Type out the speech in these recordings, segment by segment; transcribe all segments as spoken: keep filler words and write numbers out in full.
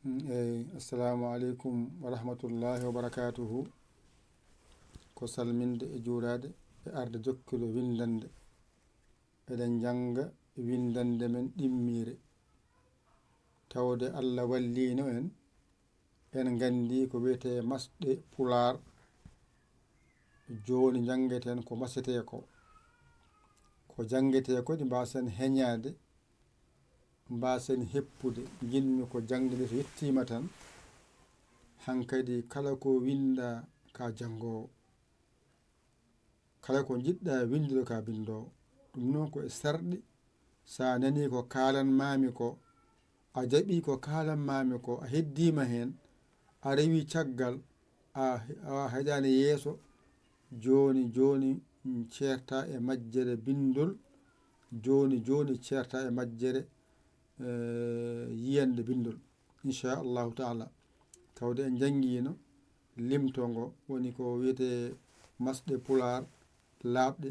Mm, eyi, assalamu aleykum wa rahmatullahi wa barakatuhu. Ko salminde e juuraade e arde jokkude winndande. Eɗen njannga winndande men ɗimmiire. Tawde Allah walliino en, en nganndi ko wiyetee masɗe Pulaar. Jooni njanngeten ko masetee ko. Ko janngetee ko ɗi mbaasen heñaade, mbaasen heppude. Njiɗmi ko jaŋde nde so yettiima tan, hankadi kala ko winnda ka janngoowo. Kala ko njiɗɗa winndude ka binndoowo. Ɗum noon ko e sarɗi, so a nanii ko kaalanmaami ko, a jaɓii ko kaalanmaami ko, a heddiima heen, a rewii caggal, a, a heɗaani yeeso, jooni jooni ceerta e majjere binndol, jooni jooni ceerta e majjere, eh, yiyannde binndol, inchallahu taala. Tawde en njanngiino limto ngo, woni ko wiyetee masɗe Pulaar laaɓɗe,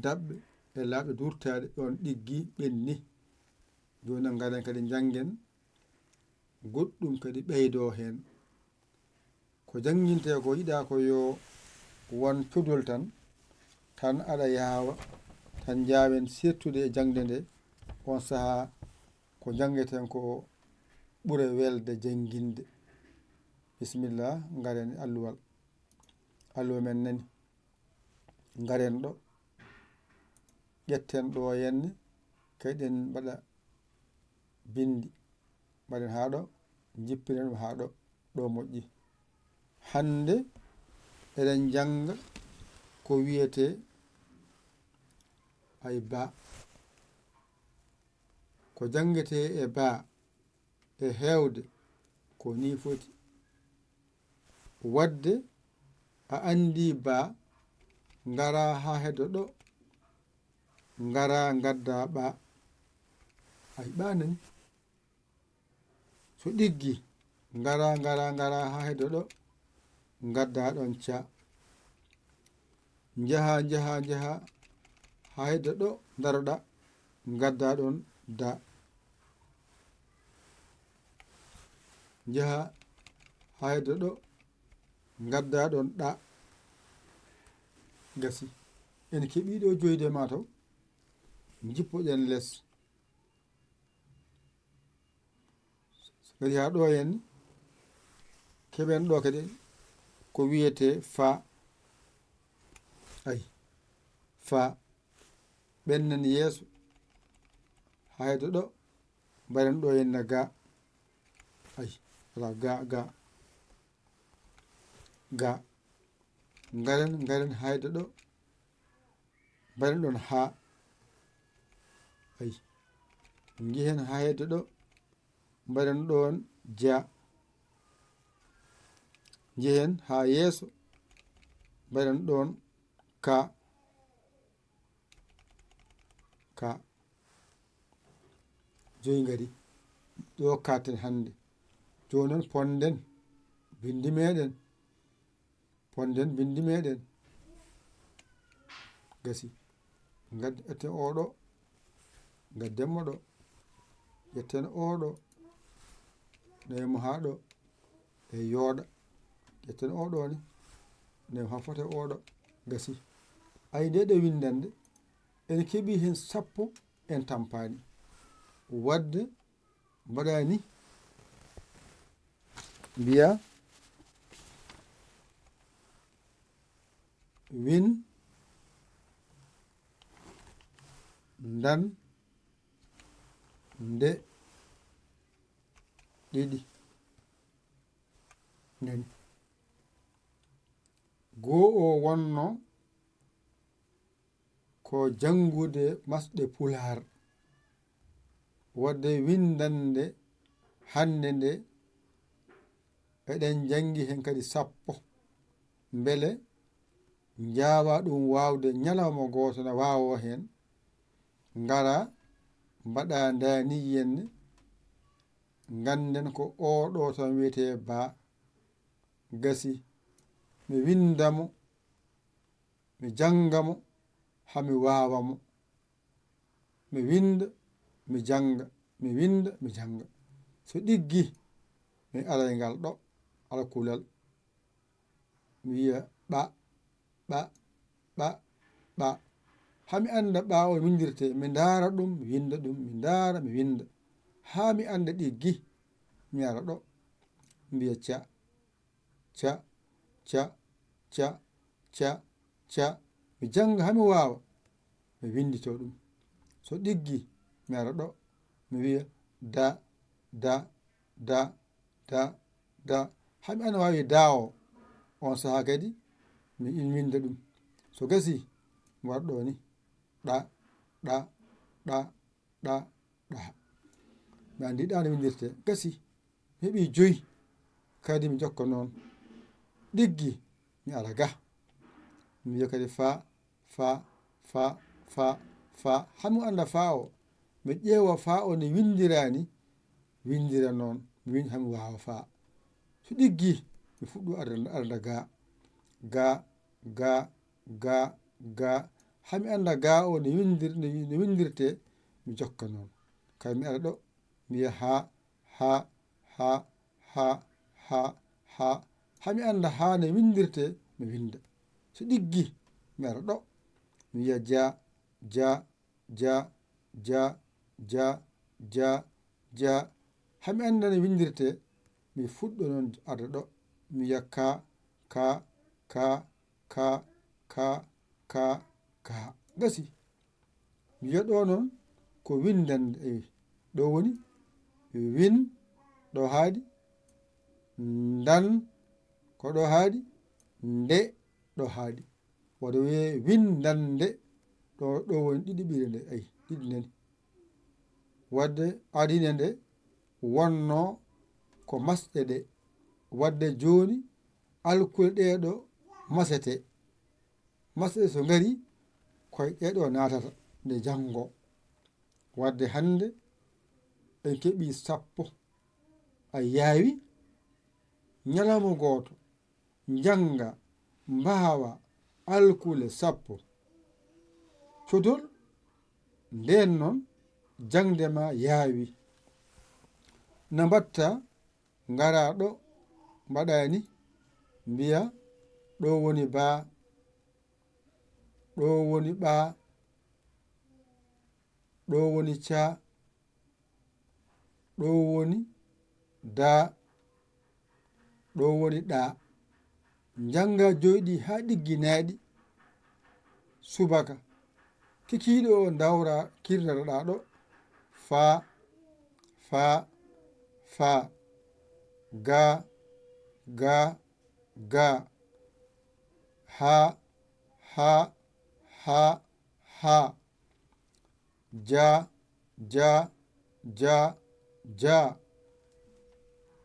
daɓɓe e laaɓɗe duurtaaɗe, ɗoon ɗiggi, ɓenni. Jooni noon, ngaren kadi njanngen goɗɗum kadi ɓeydoo heen. Ko janngintee ko, yiɗaa ko yo won codol tan, tan aɗa yaawa, tan njaawen seettude e jaŋde nde, oon sahaa ko janngeten ko ɓura welde jannginde. Bisimilla, ngaren e alluwal. Alluwa men nani. Ngaren ɗo. Ƴetten ɗo henne, kayɗen mbaɗa binndi. Mbaɗen haa ɗo, njippinen ɗum haa ɗo, ɗo moƴƴi. Hannde eɗen njannga ko wiyetee ay baa. Ko janngetee e baa e heewde ko nii foti. Waɗde a anndii baa, ngaraa haa heddo ɗo, ngaraa ngaddaa ɓaa. Ay ɓaa nani. So ɗiggi, ngaraa, ngaraa, ngaraa haa heddo ɗo, ngaddaa ɗoon caa. Njahaa, njahaa, njahaa haa heddo ɗo ndaroɗaa, ngaddaa ɗoon daa. Njahaa haa heddo ɗo, ngaddaa ɗoon ɗaa. Gasi. En keɓii ɗo joyde maa taw, njippoɗen les. So kadi haa ɗo henne, keɓen ɗo kadi ko wiyetee faa. Ay, faa. Ɓennen yeeso. Haa heddo ɗo, mbaɗen ɗo henne gaa. Ay, alaa gaa, gaa. Gaa. Ngaren, ngaren haa heddo ɗo. Mbaɗen ɗoon haa. Ay. Njehen haa heddo ɗo. Mbaɗen ɗoon jaa. Njehen haa yeeso. Mbaɗen ɗoon kaa. Kaa. Joyi ngari. Ɗo kaaten hannde. Jooni noon, ponden binndi meeɗen. Ponden binndi meeɗen. Gasi. Ngadden, ƴetten oo ɗo. Ngadden mo ɗo. Ƴetten oo ɗo. Nawi mo haa ɗo. E yooɗa. Ƴetten oo ɗo ne. Nawi mo haa fota oo ɗo. Gasi. Ay, nde ɗo winndannde, en keɓii heen sappo, en tampaani. Waɗde mbaɗaa ni, mbiyaa, win, ndan, nde, ɗiɗi, nani. Goo o wonno ko janngude masɗe Pulaar. Waɗde winndannde hannde nde, eɗen njanngi heen kadi sappo. Mbele njaawaa ɗum waawde ñalawma gooto na waawoo heen. Ngaraa, mbaɗaa ndaani yenne, ngannden ko oo ɗo tan wiyetee baa. Gasi, mi winnda mo, mi jannga mo, haa mi waawa mo. Mi winnda, mi jannga, mi winnda, mi jannga. So ɗiggi, mi alay ngal ɗo alkulal. Mi wiya ɓa, ɓa, ɓa, ɓa. Haa mi annda ɓa o windirte, mi ndaara ɗum, mi winnda ɗum, mi ndaara, mi winnda. Haa mi annda ɗiggi, mi ara ɗo. Mi wiya ca, ca, ca, ca, ca, ca. Mi jannga haa mi waawa, mi winndito ɗum. So ɗiggi, mi ara ɗo, mi wiya da, da, da, da, da. Haa mi annda waawi da o, on sahaa kadi, mi in winnda ɗum. So gasi, mi wara ɗo ni, ɗa, ɗa, ɗa, ɗa, ɗa. Mi anndi ɗa no winndirte. Gasi, mi heɓi joyi, kadi mi jokka noon. Ɗiggi, mi ara ga. Mi wiya kadi fa, fa, fa, fa, fa. Haa mi annda fa o. Mi ƴeewa fa o no winndiraa ni, winndira noon. Mi win-, haa mi waawa fa. So ɗiggi, mi fuɗɗo arda, arda ga. Ga, ga, ga, ga. Haa mi annda ga o no winndir-, no wi-, no winndirte, mi jokka noon. Kay mi ara ɗo, mi wiya ha, ha, ha, ha, ha, ha. Haa mi annda ha no winndirte, mi winnda. So ɗiggi, mi ara ɗo, mi wiya ja, ja, ja, ja, ja, ja, ja. Haa mi annda no winndirte, mi fuɗɗo noon arde ɗo. Mi wiya ka, ka, ka, ka, ka, ka, ka. Gasi. Mi wiya ɗo noon ko winndannde. Eyi, ɗo woni win, ɗo haaɗi, ndan, ko ɗo haaɗi, nde, ɗo haaɗi. Waɗde wiyee winndannde, ɗo, ɗo woni ɗiɗi ɓire nde, ayi, ɗiɗi nani. Waɗde adine nde wonnoo ko masɗe ɗe. Waɗde jooni alkule ɗee ɗo masetee. Masɗe ɗe so ngari, koye ɗee ɗo naatata nde janngo. Waɗde hannde en keɓii sappo. A yaawi ñalawma gooto, njannga, mbaawa, alkule sappo. Codol, ndeen noon, jaŋde ma yaawi. Na mbaɗta, ngara ɗo, mbaɗa ni, mbiya, ɗo woni ba, ɗo woni ɓa, ɗo woni ca, ɗo woni da, ɗo woni ɗa. Njannga joyi ɗi haa ɗiggi naaɗi. Subaka, kikiiɗe o ndawra kirnataɗa ɗo. Fa, fa, fa. Ga, ga, ga. Ha, ha, ha, ha. Ja, ja, ja, ja.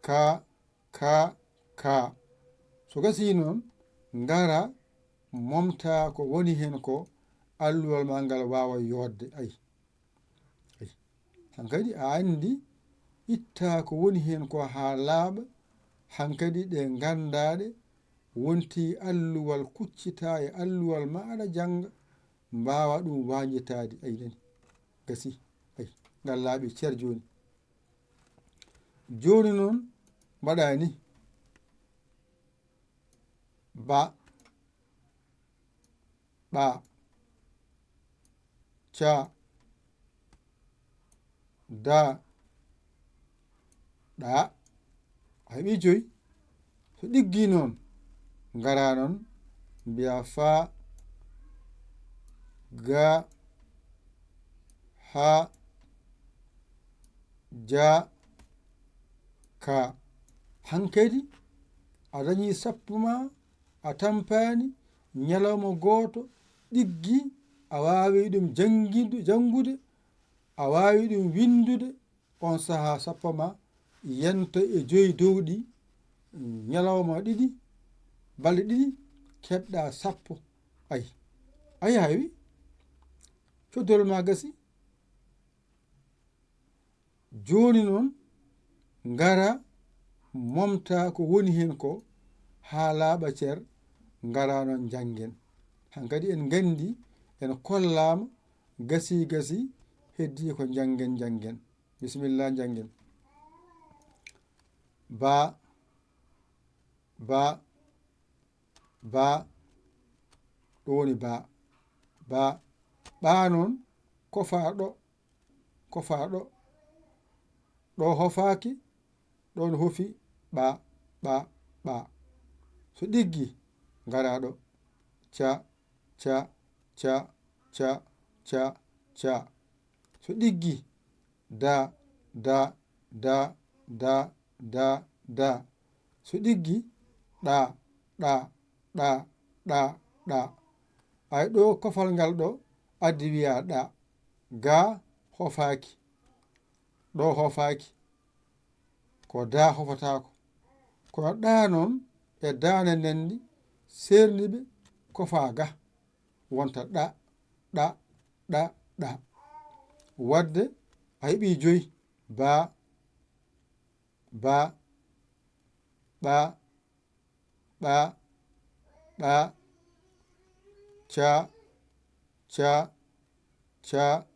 Ka, ka, ka. So gasii noon, ngara momta ko woni heen ko, alluwal ma ngal waawa yooɗde. Ayi. Ayi. Hankadi a anndi, itta ko woni heen ko haa laaɓa, hankadi ɗe nganndaa ɗe, wonti alluwal, kuccita e alluwal ma, aɗa jannga, mbaawa ɗum wañjitaade. Ayi nani. Gasi. Ayi. Ngal laaɓi cer jooni. Jooni noon, mbaɗa ni. Ba, ɓa, ca, da, ɗa. A heɓi joyi. So ɗiggi noon, ngara noon, mbiya fa, ga, ha, ja, ka. Hankadi a dañi sappo ma, a tampaani, ñalawma gooto ɗiggi, a waawi ɗum janngidu-, janngude, a waawi ɗum winndude, on sahaa sappo ma yento e joyi dow ɗi, ñalawma ɗiɗi, balɗe ɗiɗi, keɓɗa sappo. Ayi, a yaawi, codol ma gasi. Jooni noon, ngara, momta ko woni heen ko, haa laaɓa cer, ngara noon njanngen. Hankadi en nganndi, en kollaama, gasi, gasi, heddii ko njanngen, njanngen. Bisimilla, njanngen. Ba, ba, ba, ɗo woni ba, ba, ba noon, kofa ɗo, kofa ɗo, ɗo hofaaki, ɗon hofi, ɓa, ɓa, ɓa. So ɗiggi, ngara ɗo, ca, ca, ca, ca, ca, ca. So ɗiggi, da, da, da, da, da, da. So ɗiggi, ɗa, ɗa, ɗa, ɗa, ɗa. Ay ɗo kofal ngal ɗo addi wiya ɗa. Ga hofaaki. Ɗo hofaaki. Ko da hofataako. Kono ɗa noon e daande ndenndi seerniɓe kofa ga. Wonta ɗa, ɗa, ɗa, ɗa. Wadde a heɓi joyi. Ba, ba, ɓa, ɓa, ɓa, ca, ca, ca,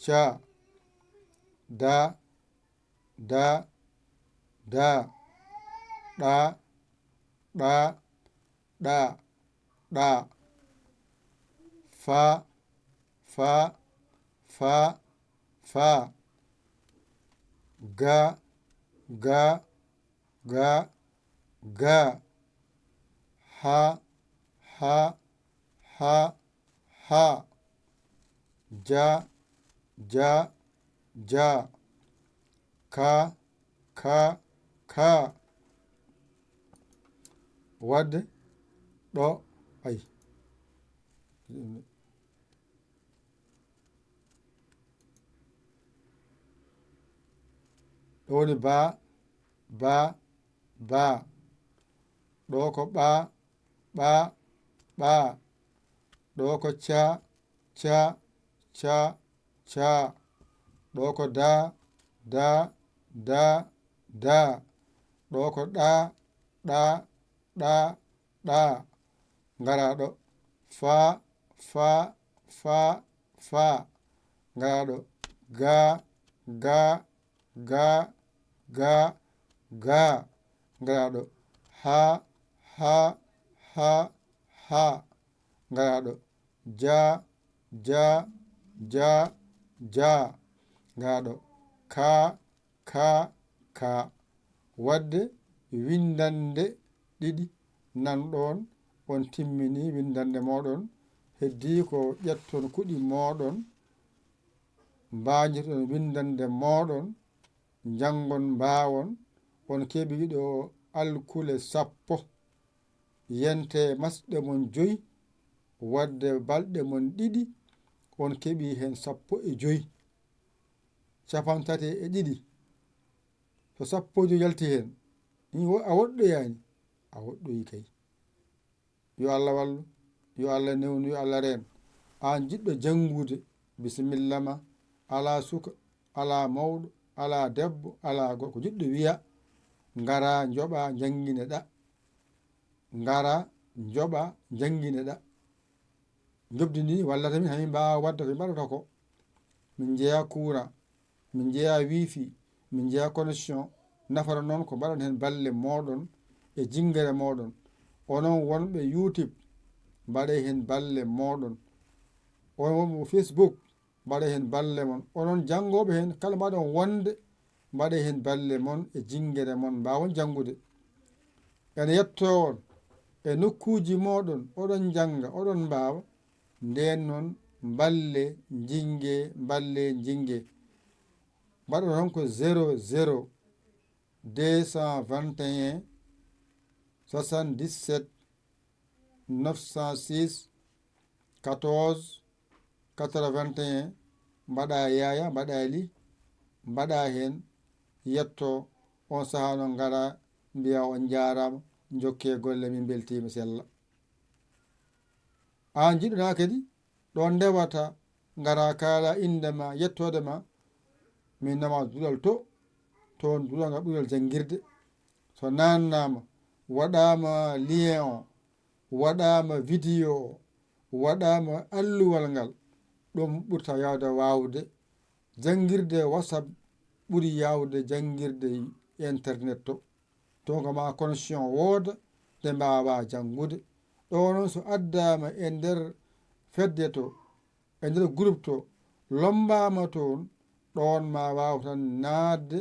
ca, da, da, da, ɗa, ɗa, ɗa, ɗa, fa, fa, fa, fa, ga, ga, ga, ga, ha, ha, ha, ha, ja, ja, ja, ka, ka, ka. Wadde ɗo, ay. Ɗo woni ba, ba, ba. Ɗo ko ɓa, ɓa, ɓa. Ɗo ko ca, ca, ca, ca. Ɗo ko da, da, da, da. Ɗo ko ɗa, ɗa, ɗa, ɗa. Ngara ɗo. Fa, fa, fa, fa. Ngara ɗo. Ga, ga, ga, ga, ga. Ngara ɗo. Ha, ha, ha, ha. Ngara ɗo. Ja, ja, ja, ja. Ngara ɗo. Ka, ka, ka. Wadde winndannde ɗiɗi nan ɗoon, on timmini winndannde mooɗon. Heddii ko ƴetton kuɗi mooɗon, mbaajirɗon winndannde mooɗon, njanngon mbaawon, on keɓi ɗo alkule sappo. Yente masɗe mon joyi, wadde balɗe mon ɗiɗi, on keɓi heen sappo e joyi. Capantati e ɗiɗi. So sappo e joyi yalti heen, ni wo-, a woɗɗoyaani? A woɗɗoyi kay. Yo Allah wallu, yo Allah newnu, yo Allah reen. Aan jiɗɗo janngude, bisimilla ma. Alaa suka, alaa mawɗo, alaa debbo, alaa gorko. Jiɗɗo wiya, ngara, njoɓa, njanngine ɗa. Ngara, njoɓa, njanngine ɗa. Njoɓdi ndi wallata min, hamin mbaawa waɗde ko min mbaɗata ko. Min njeya courant, min njeya wifi, min njeya connexion. Nafata noon ko mbaɗon heen balle mooɗon e jinngere mooɗon. Onon wonɓe YouTube, mbaɗee heen balle mooɗon. Onon wonɓe Facebook, mbaɗee heen balle mon. Onon janngooɓe heen, kala mbaɗon wonde, mbaɗee heen balle mon e jinngere mon, mbaawon janngude. Ene yettoo on e nokkuuji mooɗon, oɗon njannga, oɗon mbaawa. Ndeen noon, mballe, njinnge, mballe, njinnge. Mbaɗon on ko zéro zéro deux cent vingt et un soixante-dix-sept neuf cent six quatorze quatre-vingt-un, mbaɗa yaaya, mbaɗa li, mbaɗa heen, yetto, on sahaa noon ngara, mbiya on njaaraama, njokkee golle, min mbeltiima sella. Aan jiɗɗo naa kadi, ɗo ndewata, ngara kaala innde ma, yettoode ma, min nama duɗal to, toon duɗal ngal ɓural janngirde. So naannaama, waɗaama lien o, waɗaama video o, waɗaama alluwal ngal, ɗum ɓurta yaawde waawde. Janngirde WhatsApp ɓuri yaawde janngirde internet to. Toon ko ma connexion wooda, nde mbaawaa janngude. Ɗoo noon so addaama e nder fedde to, e nder groupe to, lommbaama toon, ɗoon ma waaw tan naatde,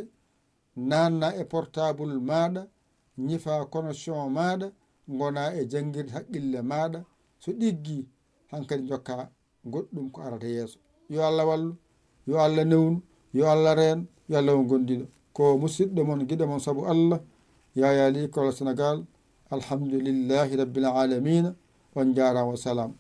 naatna e portable maaɗa, ñifa connexion maaɗa, ngona e janngirde haqqille maaɗa. So ɗiggi, hankadi njokka goɗɗum ko arata yeeso. Yo Allah wallu, yo Allah newnu, yo Allah reen, yo Allah won gondiɗo. Ko musidɗo mon, giɗo mon sabu Allah, Yaya Ly Kolo Sénégal. Alhamdulillahi Rabbil Alamina. On njaaraama, wa salaam.